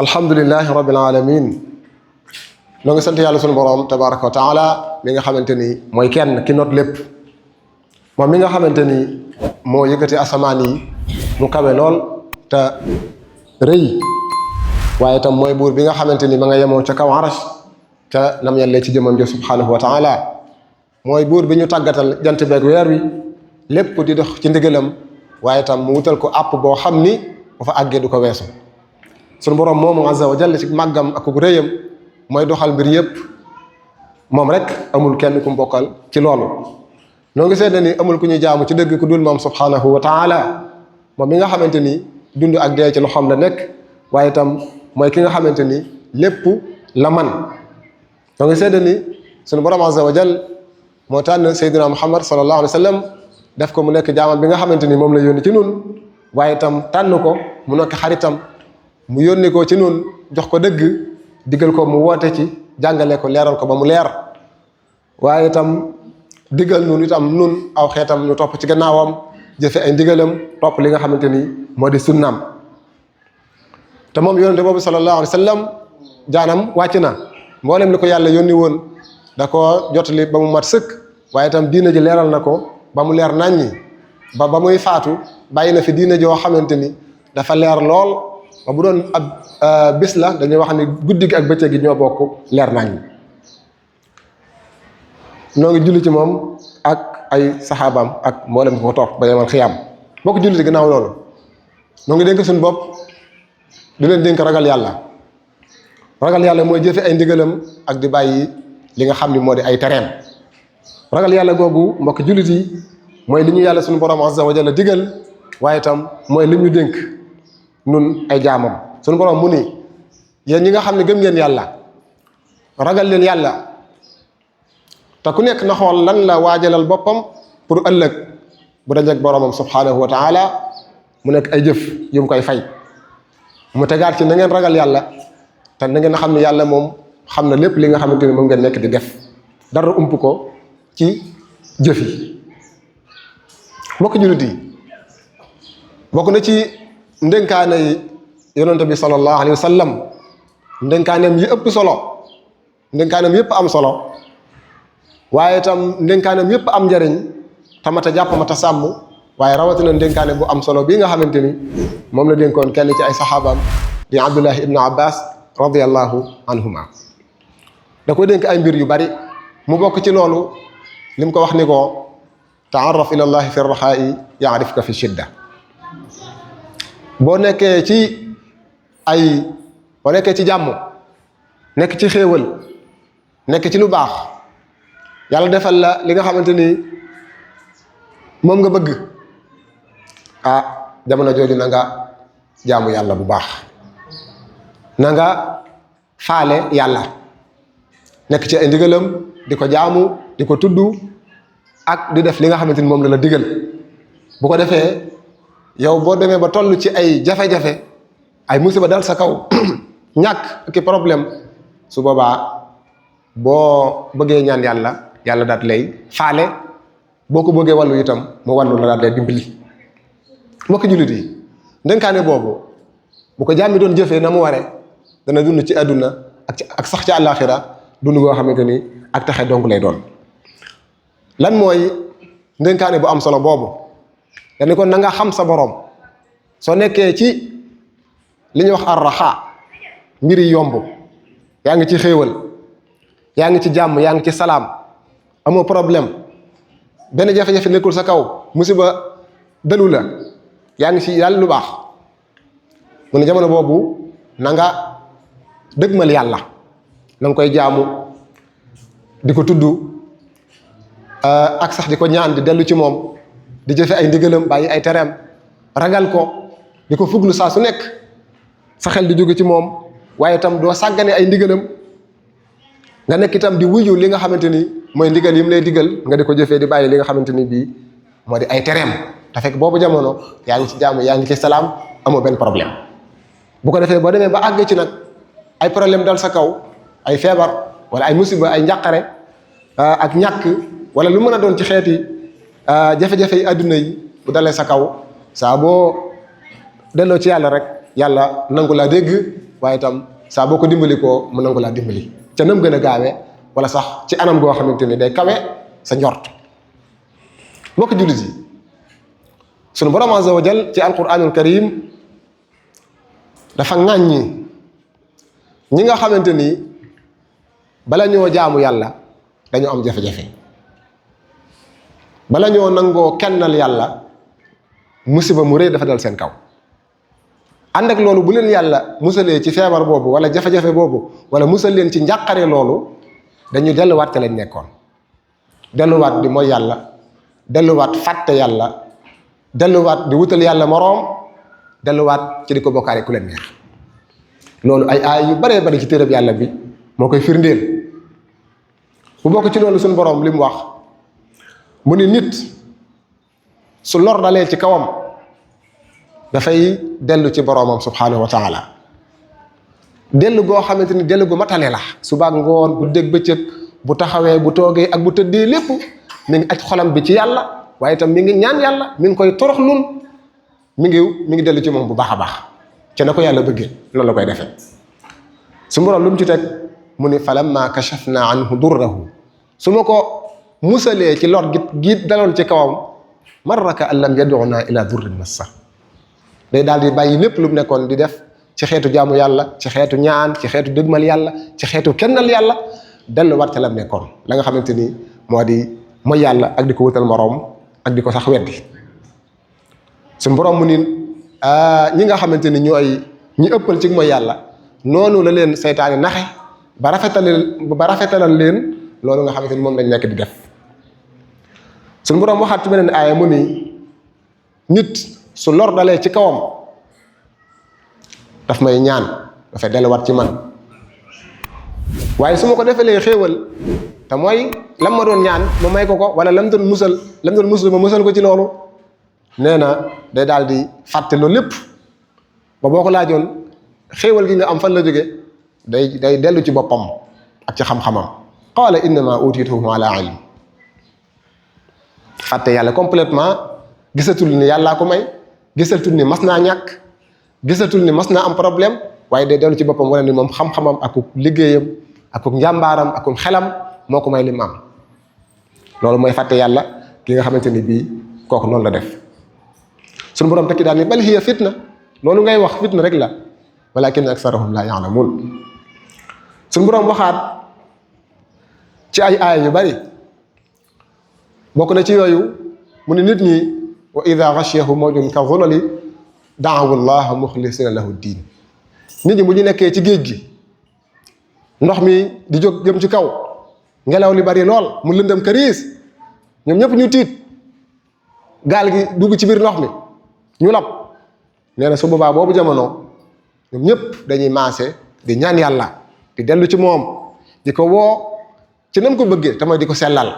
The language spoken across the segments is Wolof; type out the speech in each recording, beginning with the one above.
alhamdulilahi rabbil alamin noo ngi sant yàlla sunu borom tabaraka wa taala mi nga xamante ni mooy kenn ki not lépp moom mi nga xamante ni moo yëkkati asamaan yi mu kawe lool te rëy waaye itam mooy buur bi nga xamante ni ma nga yemoo ca kaw arash ca nam yàllee ci jëmam jo subhanahu wa taala mooy buur bi ñu tàggatal jant beeg weer wi lépp di dox ci ndigalam waaye itam mu wutal ko àpp boo xam ni bu fa àggee du ko weesu sunu borom moomu azza wa jalla ci màggam ak ku rëyam mooy doxal mbir yépp moom rek amul kenn ku mbokkal ci loolu noo ngi seet ni amul ku ñuy jaamu ci dëgg ku dul moom subhanahu wa taala moom mi nga xamante ni dund ak dee ci loxoom la nekk waaye itam mooy ki nga xamante ni lépp la man noo ngi seet ni sunu borom azza wa jalla moo tànn Seydina Muhammad sallallahu alayhi wa sallam def ko mu nekk jaamam bi nga xamante ni moom la yónni ci nun waaye itam tànn ko mu nekk xaritam mu yónni ko ci nun jox ko dëgg digal ko mu woote ci jàngale ko leeral ko ba mu leer waaye itam digal nun itam nun aw xeetam ñu topp ci gannaawam jëfe ay ndigalam topp li nga xamante ni moo di sunnaam te moom yónnente boobu sallallahu alayhi wa sallam jaanam wàcc na mboolem li ko yàlla yónni woon da ko jotali ba mu mat sëkk waaye itam diina ji leeral na ko ba mu leer naññi ba muy faatu bàyyi na fi diina joo xamante ni dafa leer lool ba bu doon ab bis la dañuy wax ni guddi gi ak bëccëg gi ñoo bokk leer naññi noo ngi julli ci moom ak ay saxaabaam ak mboolem ko topp ba yemal xiyaam boo ko julli ci gannaaw loolu noo ngi dénk suñu bopp di leen dénk ragal yàlla mooy jëfe ay ndigalam ak di bàyyi li nga xam ni moo di ay tereem ragal yàlla googu mbokk jullit yi mooy li ñu yàlla suñu borom azza wa jalla digal waaye itam mooy li ñu dénk nun ay jaamam suñu borom mu ni yéen ñi nga xam ne gëm ngeen yàlla ragal leen yàlla te ku nekk na xool lan la waajalal boppam pour ëllëg bu dajeek boromam subhanahu wa taala mu nekk ay jëf yu mu koy fay mu tegaat ci na ngeen ragal yàlla te na ngeen xam ne yàlla moom xam na lépp li nga xamante ni moom ngeen nekk di def dara ump ko ci jëf yi mbokk jullit yi bokk na ci ndénkaane yi yonente bi sallallahu alayhi wa sallam ndénkaaneem yi ëpp solo ndénkaaneem yëpp am solo waaye itam ndénkaaneem yëpp am njariñ tamata jàpp mata sàmm waaye rawatina ndénkaane bu am solo bii nga xamante ni moom la dénkoon kenn ci ay saxaabaam di Abdullahi ibnu Abbas radiyallahu anhuma da ko dénk ay mbir yu bari mu bokk ci loolu li mu ko wax ni ko taarraf ila llahi fi raxaa'i yaarifka fi shidda boo nekkee ci jàmm nekk ci xéewal nekk ci lu baax yàlla defal la li nga xamante ni moom nga bëgg jamono jooju na nga jaamu yàlla bu baax na nga faale yàlla nekk ci ay ndigalam di ko jaamu di ko tudd ak di def li nga xamante ni moom la digal bu ko defee yow boo demee ba toll ci ay jafe-jafe ay musiba dal sa kaw ñàkk ki problème su boobaa boo bëggee ñaan yàlla daat lay faale boo ko bëggee wàllu itam mu wàllu la daat lay dimbali mbokki jullit yi ndénkaane boobu bu ko jàmmi doon jëfee na mu ware dana dund ci àdduna ak sax ci àllaaxira dund goo xamante ni ak taxe donc lay doon lan mooy ndénkaane bu am solo boobu dañu kon na nga xam sa borom soo nekkee ci li ñuy wax arraxa mbir yi yomb yaa ngi ci xéewal yaa ngi ci jàmm yaa ngi ci salaam amoo problème benn jafe-jafe nekkul sa kaw musiba dalu la yaa ngi ci yàlla lu baax mu ne jamono boobu na nga dëgmal yàlla na nga koy jaamu di ko tudd ak sax di ko ñaan di dellu ci moom di jëfe ay ndigalam bàyyi ay tereem ragal ko di ko fuglu saa su nekk sa xel di jóge ci moom waaye itam doo sàggane ay ndigalam nga nekk itam di wuyu li nga xamante ni mooy ndigal yi mu lay digal nga di ko jëfee di bàyyi li nga xamante ni bii moo di ay tereem te fekk boobu jamono yaa ngi ci jàmm yaa ngi ci salaam amoo benn problème bu ko defee boo demee ba àgg ci nag ay problème dal sa kaw ay feebar wala ay musiba ay njàqare ak ñàkk wala lu mën a doon ci xeeti jafe-jafe yi àdduna yi bu dalee sa kaw saa boo delloo ci yàlla rek yàlla nangu laa dégg waaye itam saa boo ko dimbali koo mu nangu laa dimbali ca nam gën a gaawee wala sax ci anam goo xamante ni day kawe sa njort. mbokk jullit yi sunu borom azza wa jal ci alquranul karim dafa ŋàññi ñi nga xamante ni bala ñoo jaamu yàlla dañoo am jafe-jafe, bala ñoo nangoo kennal yàlla musiba mu rëy dafa dal seen kaw. ànd ak loolu bu leen yàlla musalee ci feebar boobu wala jafe-jafe boobu wala musal leen ci njàqare loolu dañu delluwaat te lañ nekkoon, delluwaat di mooy yàlla, delluwaat fàtte yàlla, delluwaat di wutal yàlla moroom, delluwaat ci di ko bokkaale ku leen neex. loolu ay aay yu baree bari ci téereb yàlla bi moo koy firndeel. bu bokk ci loolu suñu boroom li mu wax mu ni nit su lor dalee ci kawam dafay dellu ci boroomam subhaanahu wa taala dellu goo xamante ni dellu gu matale la. suba ngoon bu dégg bëccëg bu taxawee bu toogee ak bu tëddee lépp mi ngi aj xolam bi ci yàlla, waaye itam mi ngi ñaan yàlla, mi ngi koy toroxlul, mi ngi dellu ci moom bu baax a baax ca na ko yàlla bëggee loolu la koy defee. su boroom lu mu ci teg mu ni falamma kashafna anhu durrahu, su ma ko musalee ci lor gi daloon ci kawam marra ka an lam yad'una ila durrin massa, day daal di bàyyi lépp lu mu nekkoon di def ci xeetu jaamu yàlla, ci xeetu ñaan, ci xeetu dëgmal yàlla, ci xeetu kennal yàlla, delluwaat ca la mu nekkoon la nga xamante ni moo di mooy yàlla ak di ko wutal moroom ak di ko sax weddi. suñu boroom mu ni ñi nga xamante ni ñooy ñi ëppal ci mooy yàlla noonu la leen seytaane naxe ba rafetalal leen loolu nga xamante ni moom lañ nekk di def. suñu boroom waxaat ci beneen aaya mu ni nit su lor dalee ci kawam daf may ñaan, dafay delluwaat ci man, waaye su ma ko defalee xéewal te mooy lam ma doon ñaan ma may ko wala lam doon musal ma musal ko ci loolu, nee na day daal di fàtte loolu lépp ba boo ko laajoon xéewal gi nga am fan la jóge day dellu ci boppam ak ci xam-xamam. qaala innama utituhu ala ilm, fàtte yàlla complètement, gisatul ni yàllaa ko may, gisatul ni mas naa ñàkk, gisatul ni mas naa am problème, waaye day dellu ci boppam wala ni moom xam-xamam akuk liggéeyam akuk njàmbaaram akuk xelam moo ko may li mu am. loolu mooy fàtte yàlla ki nga xamante ni bii kooku noonu la def. suñu boroom tekki daal ni bal hiya fitna, loolu ngay wax fitna rek la walakin aksarahum la ya'lamun. suñu boroom waxaat ci ay aaya yu bari, bokk na ci yooyu mu ne nit ñi wa ida ghashiyahum mawjun ka dhulali da'awu llaha mukhlisina lahu diin. nit ñi bu ñu nekkee ci géej gi ndox mi di jóg jëm ci kaw, ngelaw li bari lool mu lëndëm këriis, ñoom ñëpp ñu tiit, gaal gi dugg ci biir ndox mi ñu lab. nee na su boobaa boobu jamono ñoom ñëpp dañuy maase di ñaan yàlla, di dellu ci moom, di ko woo ci nam ko bëggee te mooy di ko sellal.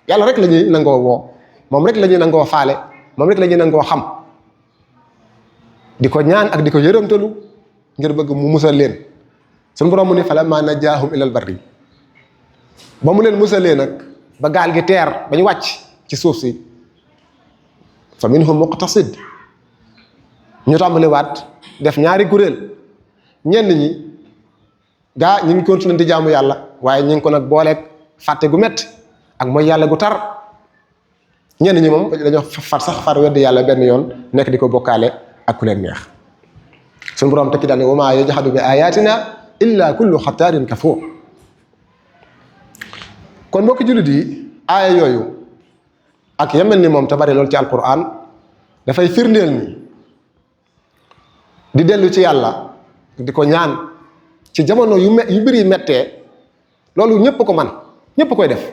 yàlla rek la ñuy nangoo woo, moom rek la ñuy nangoo faale, moom rek la ñuy nangoo xam, di ko ñaan ak di ko yërëmtalu ngir bëgg mu musal leen. suñu borom mu ni falammaa najjaahum ilal barri, ba mu leen musalee nag ba gaal gi teer ba ñu wàcc ci suuf si, fa minhum muqtasid, ñu tàmbaliwaat def ñaari kuréel. ñenn ñi gaa ñu ngi continuer di jaamu yàlla, waaye ñu ngi ko nag booleeg fàtte gu metti ak mooy yàlla gu tar. ñenn ñi moom dañoo far weddi yàlla benn yoon, nekk di ko bokkaale ak ku leen neex. suñu borom tekki daal ne wa maa yajhadu bi ayatina illa kullu xataarin kafuur. kon mbokki jullit yi aaya yooyu ak yemel ni moom te bari loolu ci alquran dafay firndeel ni di dellu ci yàlla di ko ñaan ci jamono yu mbir yi mettee, loolu ñëpp ko man, ñëpp koy def,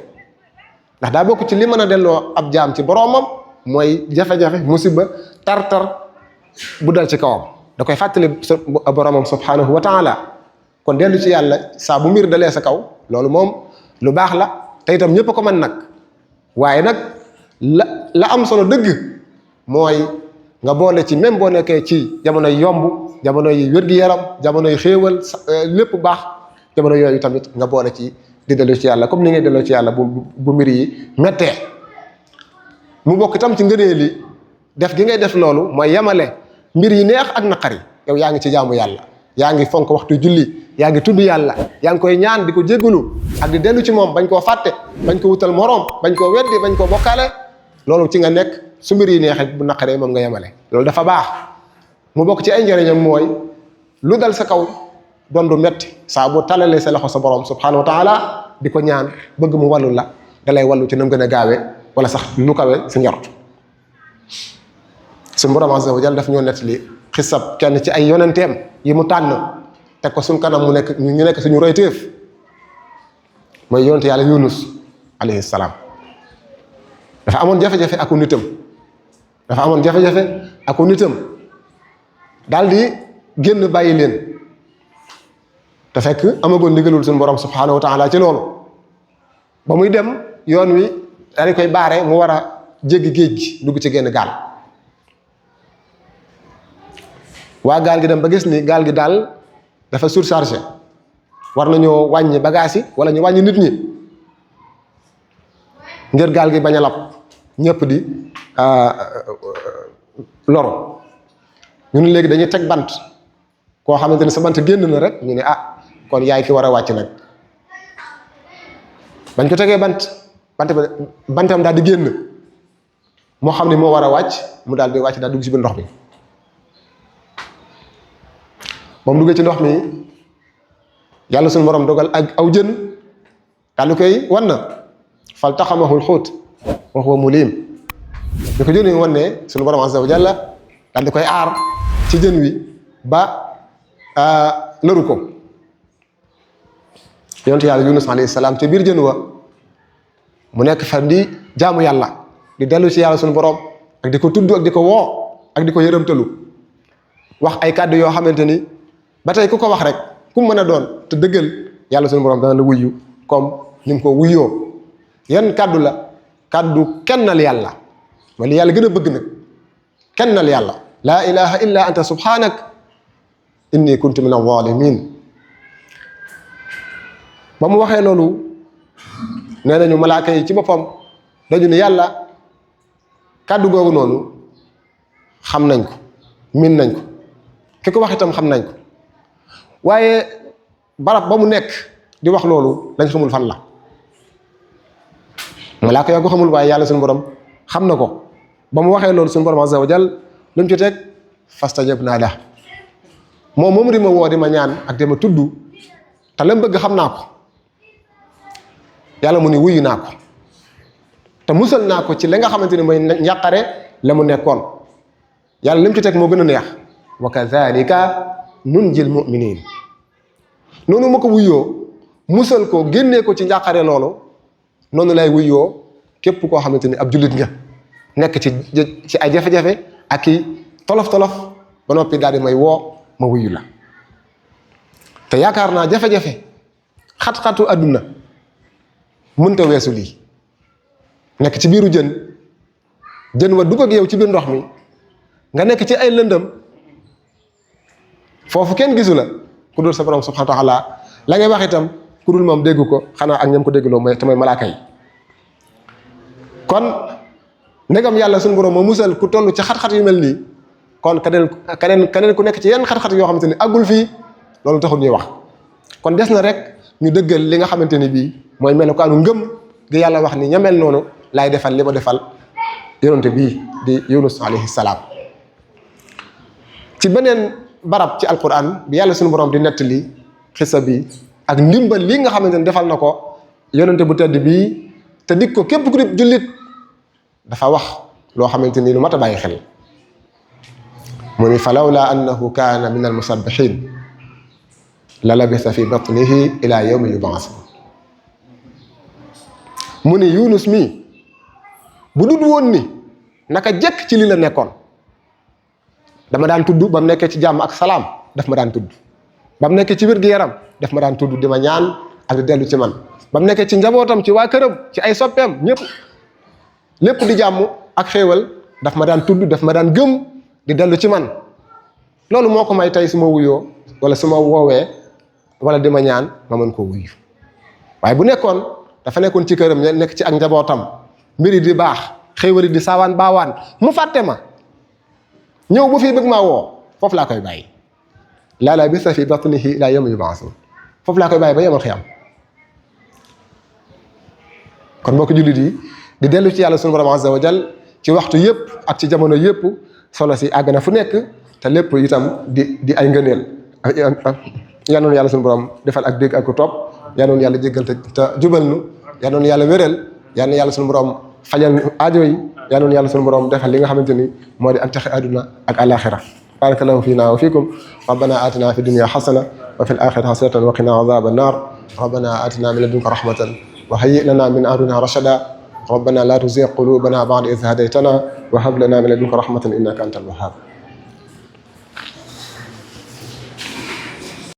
ndax daa bokk ci li mën a delloo ab jaam ci boroomam mooy jafe-jafe, musiba, tar-tar bu dal ci kawam, da koy fàttali boroomam subhanahu wa taala. kon dellu ci yàlla saa bu mbir dalee sa kaw, loolu moom lu baax la te itam ñëpp ko man nag. waaye nag la am solo dëgg mooy nga boole ci, même boo nekkee ci jamono yi yomb, jamono yi wér-gi-yaram, jamono yi xéewal, lépp baax, jamono yooyu tamit nga boole ci di dellu ci yàlla comme ni ngay delloo ci yàlla bu mbir yi mettee. mu bokk itam ci ngëneel li def gi ngay def loolu mooy yemale mbir yi neex ak naqari, yow yaa ngi ci jaamu yàlla, yaa ngi fonk waxtu julli yaa ngi tudd yàlla yaa ngi koy ñaan di ko jéggalu ak di dellu ci moom bañ koo fàtte bañ ko wutal moroom bañ koo weddi bañ koo bokkaale loolu ci nga nekk su mbir yi neexee bu naqaree moom nga yemale loolu dafa baax mu bokk ci ay njëriñam mooy lu dal sa kaw doon du metti saa boo talalee sa loxo sa borom subhanahu wa taala di ko ñaan bëgg mu wàllu la dalay wàllu ci nam gën a gaawee wala sax lu kawe si njort suñu borom azza wa jalla daf ñoo nettali xisab kenn ci ay yonenteem yi mu tànn teg ko suñ kanam mu nekk ñu nekk suñu royteef mooy yonente yàlla Yunus alayhi salaam dafa amoon jafe-jafe aku nitam daal di génn bàyyi leen te fekk amagoon ndigalul suñu borom subhanahu wa taala ci loolu ba muy dem yoon wi daal di koy baare mu war a jéggi géej gi dugg ci genn gaal waa gaal gi dem ba gis ni gaal gi daal dafa surchargé war nañoo wàññi bagage yi wala ñu wàññi nit ñi ngir gaal gi bañ a lab ñëpp di loro ñu ne léegi dañuy teg bant koo xamante ni sa bant génn na rek ñu ne ah kon yaay ki war a wàcc nag bañ ko tegee bantam daal di génn moo xam ne moo war a wàcc mu daal di wàcc daal dugg ci biir ndox mi ba mu duggee ci ndox mi yàlla suñu borom dogal ak aw jën daal di koy wan na fal taxamahul xuut wa huwa mulim bi ko jën wi wan ne suñu borom azza wa jalla daal di koy aar ci jën wi ba lëru ko yonent yàlla Yunus alayhi salaam ca biir jën wa mu nekk fa di jaamu yàlla di dellu ci yàlla suñu borom ak di ko tudd ak di ko woo ak di ko yërëmtalu wax ay kàddu yoo xamante ni ba tey ku ko wax rek ku mën a doon te dëggal yàlla suñu borom dana la wuyu comme ni mu ko wuyoo yan kàddu la kàddu kennal yàlla mooy li yàlla gën a bëgg nag kennal yàlla laa ilaha illa anta subhanak inni kuntu min az-zalimin ba mu waxee loolu nee nañu malaaka yi ci boppam dañu ne yàlla kàddu googu noonu xam nañ ko min nañ ko ki ko wax itam xam nañ ko waaye barab ba mu nekk di wax loolu lañ xamul fan la malaaka yoo ko xamul waaye yàlla suñu borom xam na ko ba mu waxee loolu suñu borom azza wa jal lu mu ci teg fastajabnaa lahu moom di ma woo di ma ñaan ak di ma tudd te la mu bëgg xam naa ko yàlla mu ni wuyu naa ko te musal naa ko ci la nga xamante ni mooy njàqare la mu nekkoon yàlla li mu ci teg moo gën a neex wa kadhalika nunjil mu'minin noonu ma ko wuyoo musal ko génnee ko ci njàqare loolu noonu lay wuyoo képp koo xamante ni ab jullit nga nekk ci ay jafe-jafe ak i tolof-tolof ba noppi daal di may woo ma wuyu la te yaakaar naa jafe-jafe xat-xatu àdduna mënta weesu lii nekk ci biiru jën wa dugg ak yow ci biir ndox mi nga nekk ci ay lëndëm foofu kenn gisu la ku dul sa borom subhanahu wa taala la ngay wax itam ku dul moom dégg ko xanaa ak ñam ko déggloo mooy te mooy malaaka yi kon ndegam yàlla suñu borom moo musal ku toll ci xat-xat yu mel nii kon keneen ku nekk ci yenn xat-xat yoo xamante ni àggul fii loolu taxul ñuy wax kon des na rek ñu dëggal li nga xamante ni bii mooy melokaanu ngëm gi yàlla wax ni ña mel noonu laay defal li ma defal yonente bii di Yunus alayhi salaam ci beneen barab ci alquran bi yàlla suñu borom di nettali xisa bi ak ndimbal li nga xamante ni defal na ko yonente bu tedd bii te dig ko képp ku di jullit dafa wax loo xamante ni lu mat a bàyyi xel mu ni falawla annahu kaana min almusabbihin la labisa fi batnihi ila yawmi yub'ath mu ni Yunus mii bu dul woon ni naka jekk ci li la nekkoon dama daan tudd ba mu nekkee ci jàmm ak salaam daf ma daan tudd ba mu nekkee ci wér-gu-yaram daf ma daan tudd di ma ñaan ak di dellu ci man ba mu nekkee ci njabootam ci waa këram ci ay soppeem ñëpp lépp di jàmm ak xéewal daf ma daan tudd daf ma daan gëm di dellu ci man loolu moo ko may tey su ma wuyoo wala su ma woowee wala di ma ñaan ma mën koo wuyu waaye bu nekkoon dafa nekkoon ci këram nekk ci ak njabootam mbiri di baax xéewali di saawaan baawaan mu fàtte ma ñëw bu fii bëgg maa woo foofu laa koy bàyyi laa labisa fi batnihi ilaa yawmi yub'asun foofu laa koy bàyyi ba yemal xiyam. kon mbokk jullit yi di dellu ci yàlla sunu borom azza wa jal ci waxtu yëpp ak ci jamono yëpp solo si àgg na fu nekk te lépp itam di ay ngëneel. yal na yàlla sunu borom defal ak dégg ak ko topp yal na yàlla jéggal te jubal nu yal na yàlla wéral yal na yàlla sunu borom fajal aajo yi yal na yàlla sunu borom defal li nga xamante ni moo di ak texe àdduna ak alaxira. barakallahu fiina wa fiikum rabbana atina fi dunya xasana wa fi alaxirati xasanatan wa qina azaba annar rabbana atina min ladunka rahmatan wa hayyi lana min amrina rashada rabbana la tuzigh qulubana ba'da idh hadaytana wa hab lana min ladunka rahmatan innaka antal wahhab